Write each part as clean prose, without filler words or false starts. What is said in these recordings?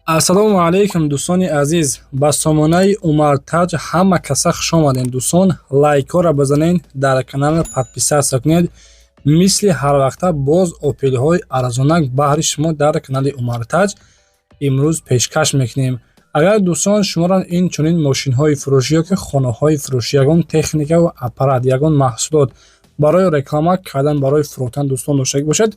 Ассалому алайкум, дӯстони азиз, ба сомонаи Умартаҷ ҳама каса хуш омадем. Дӯстон, лайкҳоро бизанед, дар канал подписаться кунед. Мисли ҳарвақта боз Опелҳои арзонак баҳри шумо дар канали Умартаҷ имрӯз пешкаш мекунем. Агар, дӯстон, шуморо ин чунин мошинҳои фурӯшӣ ё ки хонаҳои фурӯшӣ, ягон техникаву аппарат, ягон маҳсулот барои реклама кардан, барои фурӯхтан, дӯстон, доштагӣ бошад,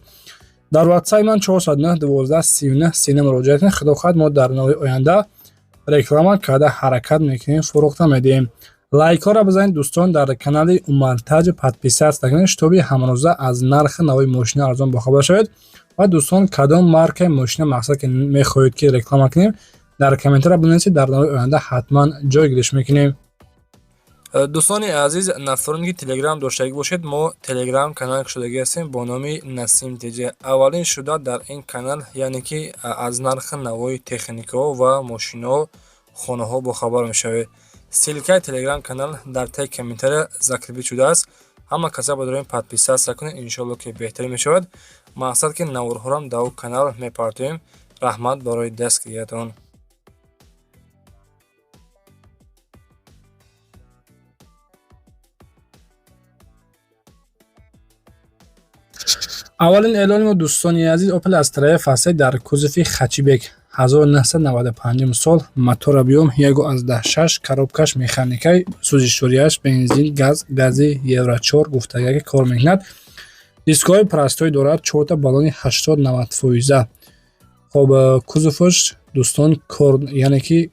дар ватсапи ман 409 12 39 39 муроҷиат кунед. Худо хоҳад, мо дар нави оянда реклама карда ҳаракат мекунем, фурӯхта медиҳем. Лайкҳоро бизанед, дӯстон, дар канали Умартаҷ подписаться кунед, чтобы ҳамрӯза аз нархи нави мошина арзон бохабар шавед. Ва, дӯстон, кадом маркаи мошина, мақсад, ки мехоҳед, ки реклама кунем, дар комментария бинависед, дар нави оянда ҳатман ҷой гириш мекунем. Дӯстони азиз, нафароне ки Телеграм доштагӣ бошед, мо Телеграм канал кушодагӣ ҳастем бо номи Насим ТЖ. Аввалин шуда дар ин канал, яъне ки аз нархи навои техникаҳо ва мошинаҳо, хонаҳо бохабар мешавед. Ссылкаи Телеграм канал дар таи комментария закрепить шудааст. Ҳама каса бадарем подписаться кунед, иншоалло ки беҳтарин мешавад. Мақсад, ки наворҳорам дар ӯ канал мепартоем. Раҳмат барои дастгириятон. Аввалин эълони мо, дӯстони азиз, Опел Астра Ф дар кузови хэтчбек, 1995 сол, мотор объём 1,6, коробкаш механикай, сӯзишвориаш бензин, газ, гази евро 4 гуфтага кор мекунад. Дискҳои простой дорад, чорта баллони 80-90 фоиза. Хоб, кузоваш, дӯстон, кор, яъне ки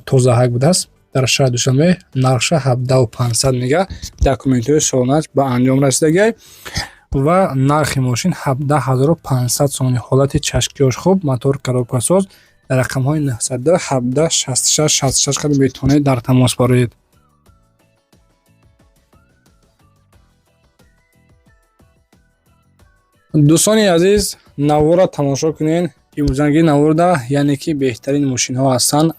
тозаҳак будааст. Дар шаҳри Душанбе, нархша 17 500 мега. Документҳои солонаш ба анҷом расидагиай ва нархи мошин 17 500 сомонӣ. Ҳолати чашкиёш хуб, мотор, коробкасоз. Дар рақамҳои 917 66 66 қадр метавонед дар тамос бароед. Дӯстони азиз, наворро тамошо кунед. Имрӯзанги наворда, яъне ки беҳтарин мошинҳо ҳастанд,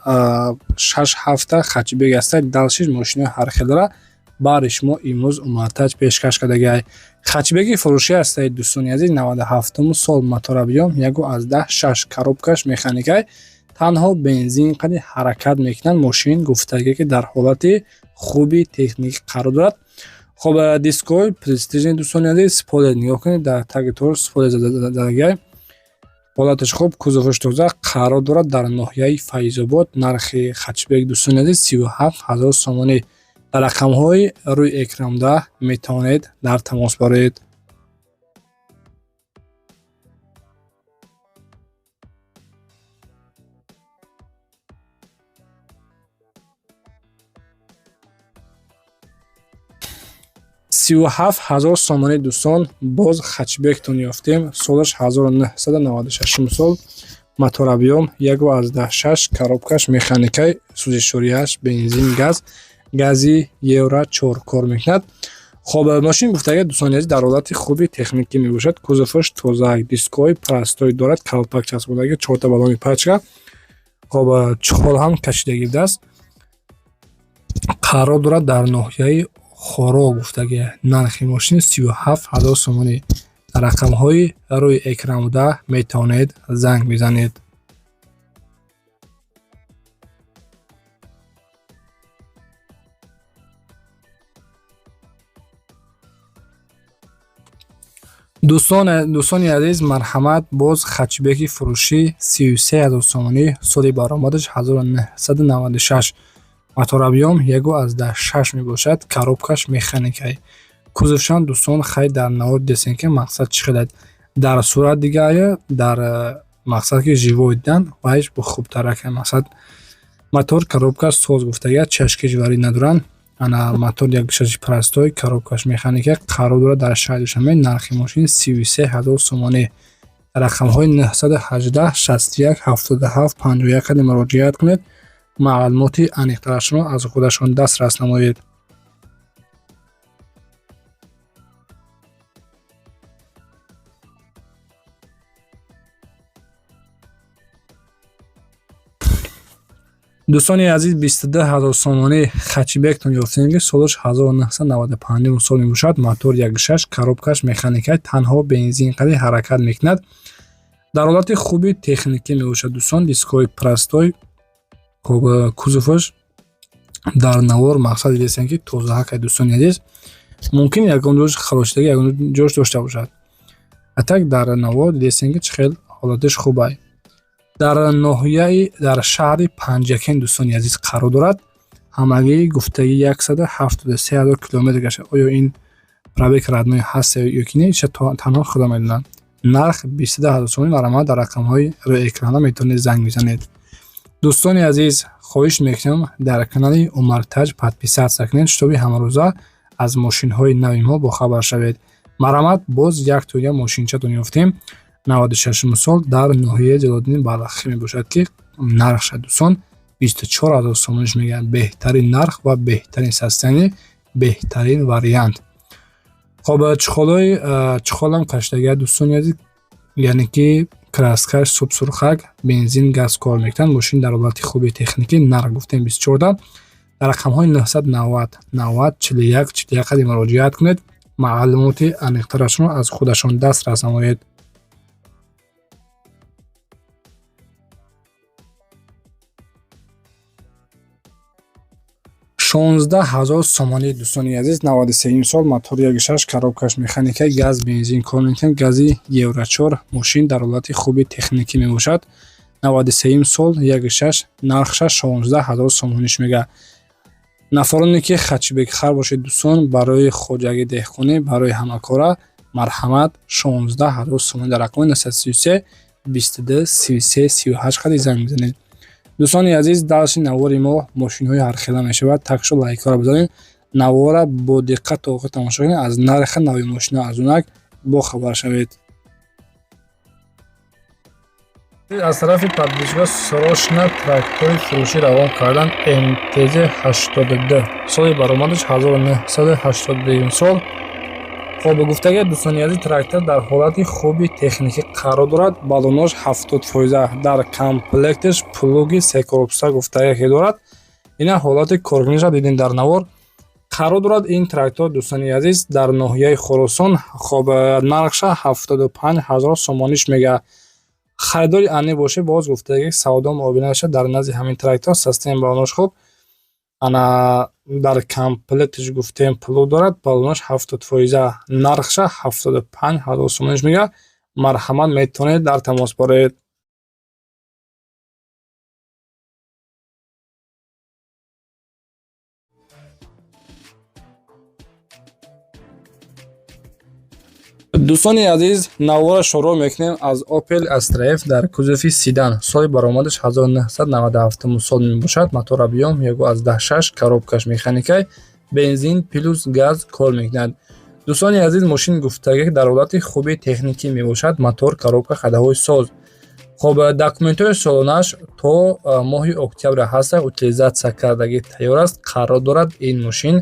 шаш ҳафта хэтчбек ҳастанд. Дальше мошинҳои ҳархелара баҳри шумо имрӯз Умартаҷ пешкаш кардагиай. Хэтчбеки фурӯшӣ ҳастаед, дӯстони азиз, 97-уму сол, мотор объём 1,6, коробкаш механикай, танҳо бензин қади ҳаракат мекунад. Мошин гуфтагӣ, ки дар ҳолати хуби техникӣ қарор дорад. Хоб, дискҳои престижный, дӯстони азиз, спойлер нигоҳ кунед, дар таги тор спойлер задагиай. Ҳолаташ хуб, кузоваш тоза, қарор дорад дар ноҳияи Файзобод. Нархи хэтчбек, дӯстони азиз, 37 000 сомонӣ. Дар рақамҳои рӯи экранда метавонед дар тамос бароед. 37 000 сомонӣ, дӯстон, боз хэтчбектон ёфтем. Солаш 1996 сол, мотор объём 1,6, коробкаш механикай, сӯзишвориаш бензин, газ, гази евро 4 кор мекунад. Хоб, мошин гуфтага, дӯстони азиз, дар ҳолати хуби техникӣ мебошад. Кузоваш тоза, дискҳои простой дорад, калпак часподаги, чорта баллони пачка. Хоб, чуқол ҳам кашидагӣ будааст. Қарор дорад дар ноҳияи Хоро гуфтагӣ. Нархи мошин 37 000 сомонӣ. Дар рақамҳои рӯи экран буда метавонед занг бизанед. Дӯстони азиз, марҳамат, боз хэтчбеки фурӯшӣ, 33 000 сомонӣ, соли баромадаш 1996, мотор объём 1,6 мебошад, коробкаш механикай. Кузовшан, дӯстон, хай дар навор дидесем, ки мақсад чӣ хелад дар сурат дигая, дар мақсад, ки живой дидан вайш хубтар ака. Мақсад, мотор, коробка соз гуфтага, чашки жвари надоранд. Ана, мотор як шаши простой, коробкаш механика, қарор дорад дар шаҳри Душанбе. Нархи мошин 33 000 сомонӣ. Рақамҳои 918 61 77 51 қади муроҷиат кунед, маълумоти аниқтарашро аз худашон дастрас намоед. Дӯстони азиз, 22 000 сомонӣ хэтчбектон ёфтем, ки солаш 1995 сол мебошад, мотор 1,6, коробкаш механика, танҳо бензин қади ҳаракат мекунад. Дар ҳолати хуби техникӣ мебошад, дӯстон, дискҳои простой. Хоб, кузоваш дар навор мақсад дидестем, ки тозаҳакай, дӯстони азиз. Мумкин ягон ҷош харошидагӣ, ягон ҷош дошта бошад. А так дар навор дидестем, ки чӣ хел ҳолаташ хубай. Дар ноҳияи, дар шаҳри Панҷакент, дӯстони азиз, қарор дорад. Ҳамагӣ гуфтагӣ 173 000 километр гашта. Оё ин пробег родной ҳаст ё ки не, иша танҳо худо медонад. Нарх 22 000 сомонӣ. Марҳамат, дар рақамҳои рӯи экрана метавонед занг бизанед. Дӯстони азиз, хоҳиш мекунам, дар канали Умартаҷ подписаться кунед, чтобы ҳамарӯза аз мошинҳои нави мо бохабар шавед. Марҳамат, боз як тоя мошинчатон ёфтем. 96-уми сол, дар ноҳияи Ҷалолиддини Балхӣ мебошад, ки нархша, дӯстон, 24 000 сомониш мегӯянд. Беҳтарин нарх ва беҳтарин состояние, беҳтарин вариант. Хоб, чехолҳои чехолам кашидагия, дӯстони азиз, яъне ки краскаш субсурхак. Бензин, газ кор мекунад. Мошин дар ҳолати хуби техникӣ. Нарх гуфтем 24, дар рақамҳои 990 90 41 41 қади муроҷиат кунед, маълумоти аниқтарашонро аз худашон дастрас намоед. 16 000 сомонӣ, дӯстони азиз, 93-юм сол, мотор 1,6, коробкаш механика, газ, бензин кор мекунад, гази евро 4. Мошин дар ҳолати хуби техникӣ мебошад. 93-юм сол, 1,6, нархша 16 000 сомониш мега. Нафароне ки хэтчбекхар бошед, дӯстон, барои хоҷагӣ, деҳқонӣ, барои ҳамакора, марҳамат, 16 000 сомонӣ, дар рақами 933 22 33 38 қади занг бизанед. Дӯстони азиз, дальше навори мо мошинҳои ҳархела мешавад, так шо лайкҳоро бизанед, навора бо диққат то охир тамошо кунед, аз нархи нави мошина арзонак бохабар шавед. Аз тарафи подписчикҳо срочно трактори фурӯшӣ равон кардан, МТЗ 82, соли баромадаш 1982 сол. Хоб, гуфтагӣ, дӯстони азиз, трактор дар ҳолати хуби техникӣ қарор дорад, баллонош 70%, дар комплекташ плуги секорпуса гуфтагӣ ки дорад. Ина ҳолати коркуниша дидем дар навор. Қарор дорад ин трактор, дӯстони азиз, дар ноҳияи Хуросон. Хоб, нархша 75 000 сомониш мега. Харидори анӣ бошед, боз гуфтагӣ, савдо муомила мешавад дар назди ҳамин трактор. Состояние баллонош хуб, ана дар комплекташ гуфтем плуг дорад, баллонош 70%, нархша 75 000 сомониш мега. Марҳамат, метавонед дар тамос боред. Дӯстони азиз, навора шурӯъ мекунем аз Opel Astra F дар кузови седан. Соли баромадаш 1997 сол мебошад. Мотор объём 1,6, коробкаш механикай, бензин плюс газ кор мекунад. Дӯстони азиз, мошин гуфтагӣ дар ҳолати хуби техникӣ мебошад, мотор, коробка, хадаҳои соз. Хоб, документҳои солонааш то моҳи октябр ҳаста, утилизация кардагӣ тайёр аст. Қарор дорад ин мошин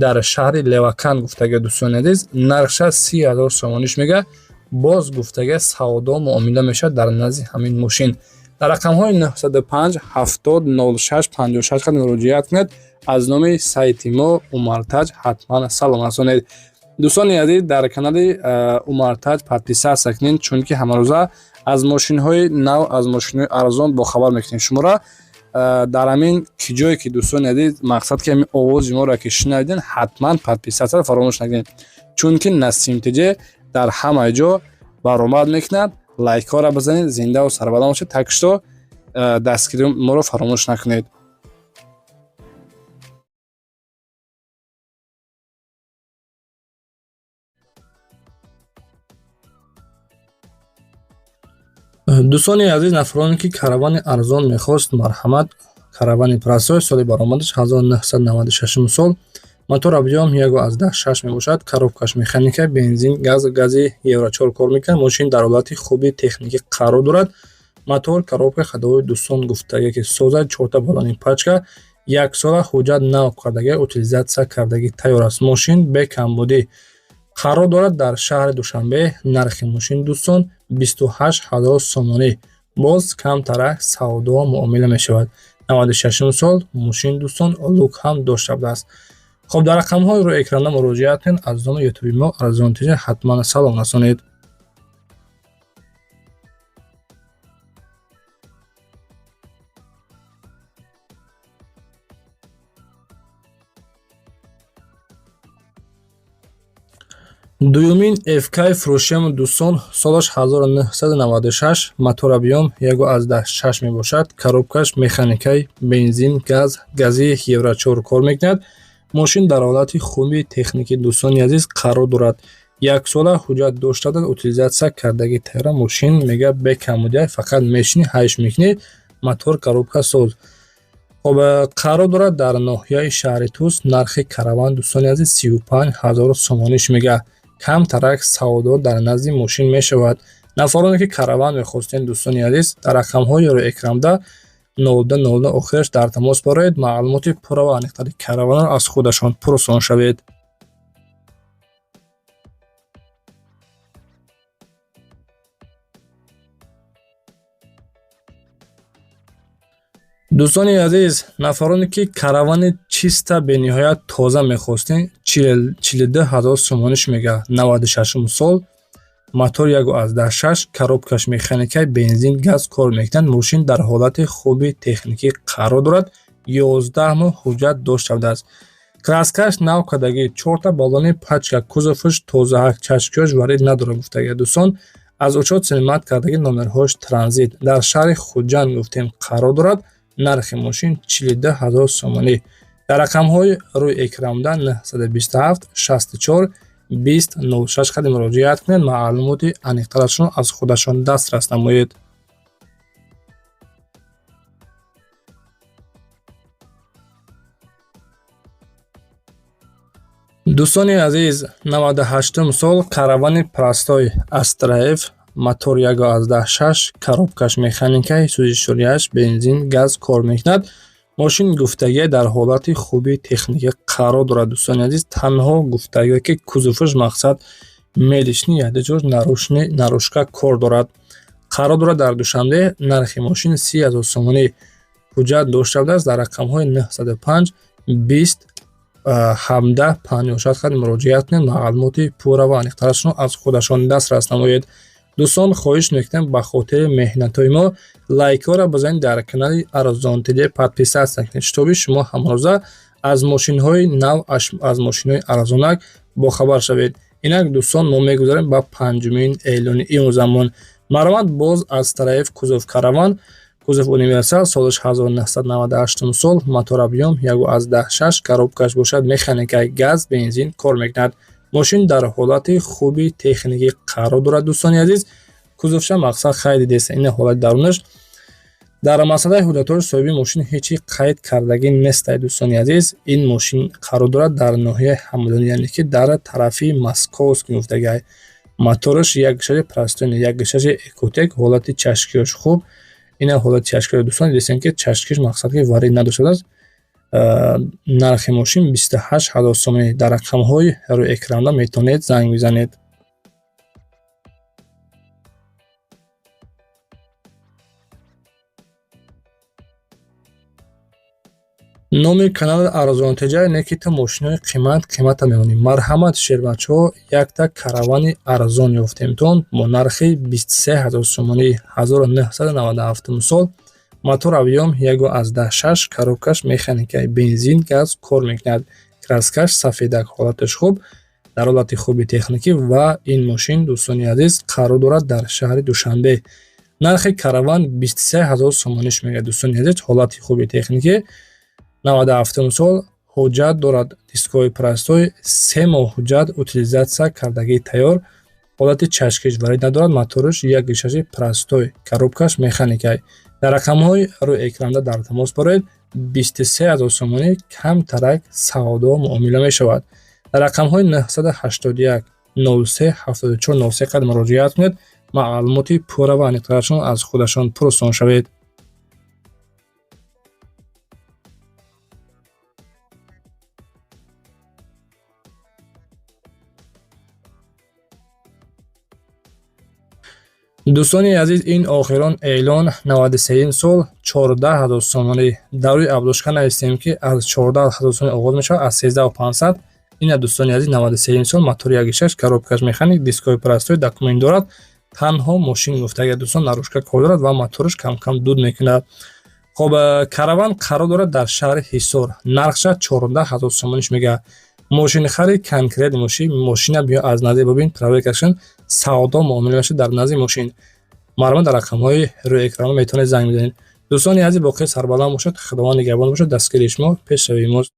дар шаҳри Левакан, гуфтага, дӯстони азиз, нархша 30 000 сомониш мега. Боз гуфтага, савдо муомила мешавад дар назди ҳамин мошин. Дар рақамҳои 905 70 06 56 қад муроҷиат кунед. Аз номи сайти мо Умартаҷ ҳатман салом расонед. Дӯстони азиз, дар канали Умартаҷ подписаться кунед, чунки ҳамарӯза аз мошинҳои нав, аз мошинҳои арзон бохабар мекунем шуморо. Дар ҳамин ки ҷое ки, дӯстони азиз, мақсад ки ҳамин овози моро ки шунавиден, ҳатман подписатьсяро фаромӯш накунед, чунки Насим ТЖ дар ҳама ҷо баромад мекунад. Лайкҳоро бизанед, зиндаву сарбаланд бошед. Так что дастгири моро фаромӯш накунед. Дӯстони азиз, нафароне ки каравани арзон мехост, марҳамат, каравани простой, соли баромадаш 1996 сол, мотор объём 1,6 мебошад, коробкаш механика, бензин, газ, гази евро 4 кор мекунад. Мошин дар ҳолати хуби техникӣ қарор дорад. Мотор, коробка, ходовой, дӯстон, гуфтагӣ ки соза, чорта баллони пачка, яксола ҳуҷҷат нав кардагӣ, утилизация кардагӣ тайёр аст. Мошин бекамбудӣ қарор дорад дар шаҳри Душанбе. Нархи мошин, дӯстон, 28 000 сомонӣ, боз камтарак савдо муомила мешавад. 96 сол мошин, дӯстон, люк ҳам дошта будааст. Хоб, дар рақамҳои рӯи экрана муроҷиат кунед. Аз номи ютуби мо Арзон ТЖ ҳатман салом расонед. Дуюмин ФК фурӯшем, дӯстон, солаш 1996, мотор объём 1,6 мебошад, коробкаш механикаи, бензин, газ, гази Евро 4 кор мекунад. Мошин дар ҳолати хуби техникӣ, дӯстони азиз, қарор дорад. Яксола ҳуҷҷат дошта, утилизация кардаги тайёра. Мошин мега бекамудия, фақат мешинӣ, ҳайш мекунӣ, мотор, коробка соз. Хоб, қарор дорад дар ноҳияи шаҳри Тус. Нархи караван, дӯстони азиз, 35 000 сомониш мега, камтарак савдо дар назди мошин мешавад. Нафароне ки караван мехостем, дӯстони азиз, дар рақамҳои рӯи экранда 02 02 охираш дар тамос бароед, маълумоти пурра ва аниқтари караванро аз худашон пурсон шавед. Дӯстони азиз, нафароне ки каравани чиста, бениҳоят тоза мехостем, 42 000 сомониш мега, 96-ум сол, мотор 1,6, коробкаш механикаи, бензин, газ кор мекунад. Мошин дар ҳолати хуби техникӣ қарор дорад, 11 моҳ ҳуҷҷат дошта будааст, краскаш нав кардагӣ, чорта баллони пачка, кузоваш тозаҳак, чашкиёш варид надорад, гуфтагӣ, дӯстон. Аз учёт снимать кардагӣ, номерҳош транзит, дар шаҳри Хуҷанд, гуфтем, қарор дорад. Нархи мошин 42 000 сомонӣ. Дар рақамҳои рӯи экранда 927 64 20 06 қадим муроҷиат кунед, маълумоти аниқтарашро аз худашон дастрас намоед. Дӯстони азиз, 98-ум сол, каравани простой Астра Ф, мотор 1,6, коробкаш механикаи, сӯзишвориаш бензин, газ кор мекунад. Мошин, гуфтагие, дар ҳолати хуби техникӣ қарор дорад, дӯстони азиз. Танҳо, гуфтагие, ки кузоваш, мақсад, мелишни ядиҷош наружка кор дорад. Қарор дорад дар Душанбе. Нархи мошин 30 000 сомонӣ. Ҳуҷҷат дошта будааст. Дар рақамҳои 905 20 17 56 хат муроҷиат кунед, маълумоти пурра ва аниқтарашро аз худашон дастрас намоед. Дӯстон, хоҳиш мекунем, ба хотири меҳнатҳои мо лайкҳоро бизанед, дар канали Арзон ТД подписаться кунед, чтобы шумо ҳамрӯза аз мошинҳои нав, аз мошинҳои арзонак бохабар шавед. Инак, дӯстон, мо мегузарем ба панҷумин эълони имрӯзамон. Марҳамат, боз Астра Ф, кузов караван, кузов универсал, солаш 1998 сол, мотор объём 1,6, коробкаш бошад механика, газ, бензин кор мекунад. Мошин дар ҳолати хуби техникӣ қарор дорад, дӯстони азиз. Кузовша, мақсад, хай дидеста, ина ҳолати дарунаш. Дар масъалаи ҳуҷҷатҳои соҳиби мошин ҳечи қайд кардагӣ нестай. Дӯстони азиз, ин мошин қарор дорад дар ноҳияи Ҳамадонӣ, яъне ки дар тарафи Московский гуфтагиай. Мотораш як гишаи простой, як гишаи Экотек, ҳолати чашкиёш хуб. Ина ҳолати чашкиёш, дӯстон, дидестем, ки чашкиш, мақсад, ки варид надоштааст. Нархи мошин 28 000 сомонӣ. Дар рақамҳои рӯи экранда метавонед занг бизанед. Номи канали Арзонтеҷа не ки ту мошинои қимат қимата мемонӣ. Марҳамат, шербачаҳо, якта каравани арзон ёфтемтон бо нархи 23 000 сомонӣ, 1997 сол, мотор объём 1,6, коробкаш механика, бензин, газ кор мекунад, краскаш сафедак, ҳолаташ хуб, дар ҳолати хуби техникӣ. Ва ин мошин, дӯстони азиз, қарор дорад дар шаҳри Душанбе. Нархи караван 23 000 сомониш мегӯяд, дӯстони азиз. Ҳолати хуби техникӣ, 97 сол, ҳуҷҷат дорад, дискҳои простой, 3 моҳ ҳуҷҷат, утилизация кардагии тайёр, ҳолати чашкиш варид надорад, мотораш як гишаши простой, коробкаш механикай. Дар рақамҳои рӯи экранда дар тамос бароед, 23 000 сомонӣ, камтарак савдо муомила мешавад. Дар рақамҳои 981 03 74 03 қад муроҷиат кунед, маълумоти пурра ва аниқтарашон аз худашон пурсон шавед. Дӯстони азиз, ин охирон эълон, 93 сол, 14 000 сомонӣ. Дар рӯи обложка навистем, ки аз 14 000 сомонӣ оғоз мешавад, аз 13 500. Ина, дӯстони азиз, 93 сол, мотори 1,6, коробкаш механик, дискҳои простой, документ дорад. Танҳо мошин, гуфтага, дӯстон, наружка кор дорад ва мотораш камкам дуд мекунад. Хоб, караван қарор дорад дар шаҳри Ҳисор. Нархша 14 000 сомониш мегӯяд. Мошинхари конкрет мошин, мошина биё, аз наздик бибин, проверка кун, савдо муомила мешавад дар назди мошин. Марҳамат, дар рақамҳои рӯи экран метавонед занг бизанед. Дӯстони азиз, боқӣ сарбаланд бошад, Худованд нигаҳбон бошад, дастгири шумо пешравии мост.